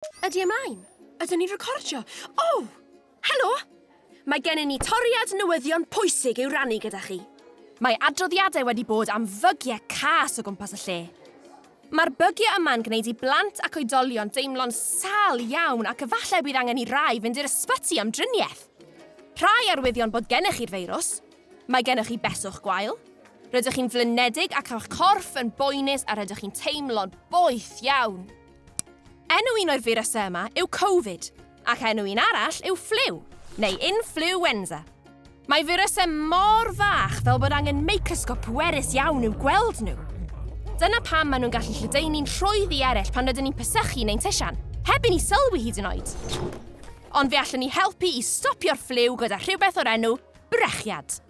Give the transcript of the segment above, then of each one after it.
Ydy ymlaen? Ydyn ni'n recordio? O! Helo! Mae gennym ni toriad newyddion pwysig i'w rannu gyda chi. Mae adroddiadau wedi bod am fygiau cas o gwmpas y lle. Mae'r bygiau yma'n gwneud i blant ac oedolion deimlo'n sâl iawn ac efallai bydd angen i rai fynd i'r ysbyty am driniaeth. Rhai arwyddion bod gennych chi'r feirws. Mae gennych chi beswch gwael. Rydych chi'n flinedig ac â'ch corff yn boenus a rydych chi'n teimlo'n boeth iawn. Enw un o'r firysau yma yw Covid, ac enw un arall yw ffliw, neu influenza. Mae firysau mor fach fel bod angen meicrosgop pwerus iawn i'w gweld nhw. Dyna pam maen nhw'n gallu lledaenu'n rhwydd i eraill pan rydyn ni'n pesychu neu'n tisian, heb i ni sylwi hyd yn oed. Ond fe allwn ni helpu i stopio'r ffliw gyda rhywbeth o'r enw brechiad.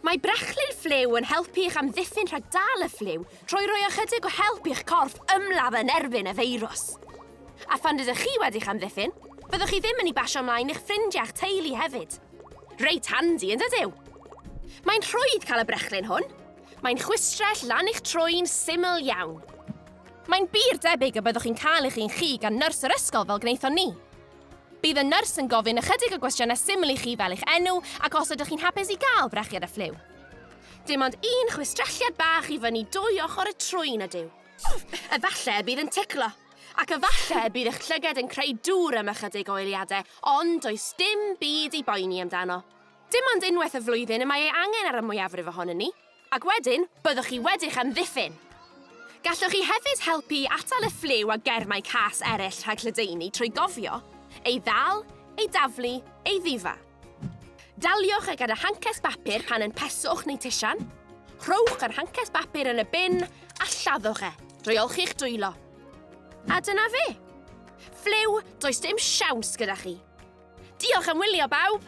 Mae brechlyn ffliw yn helpu i'ch amddiffyn rhag dal y ffliw trwy roi ychydig o help i'ch corff ymladd yn erbyn y feirws. A phan rydych chi wedi'ch amddiffyn, fyddwch chi ddim yn ei basio ymlaen i'ch ffrindiau a'ch teulu hefyd. Reit handi, yn dydyw? Mae'n rhwydd cael y brechlyn hwn. Mae'n chwistrell lan i'ch trwyn syml iawn. Mae'n bur debyg y byddwch chi'n cael eich un chi gan nyrs yr ysgol fel gwnaethon ni. Bydd y nyrs yn gofyn ychydig o gwestiynau syml i chi fel eich enw ac os ydych chi'n hapus i gael brechiad y ffliw. Dim ond un chwistrelliad bach i fyny dwy ochr y trwyn ydyw. Efallai y bydd yn ticlo, ac efallai y bydd eich llyged yn creu dŵr am ychydig o eiliadau, ond does dim byd i boeni amdano. Dim ond unwaith y flwyddyn y mae ei angen ar y mwyafrif ohonyn ni. Ac wedyn, byddwch chi wedi'ch amddiffyn! Gallwch chi hefyd helpu i atal y ffliw a germau cas eraill rhag lledaenu trwy gofio, ei ddal, ei daflu, ei ddifa. Daliwch e gyda hancesi bapur pan yn peswch neu tisian. Rhowch yr hancesi bapur yn y bin a lladdwch e drwy olchi'ch dwylo. A dyna fe! Ffliw, does dim siawns gyda chi. Diolch am wylio, bawb!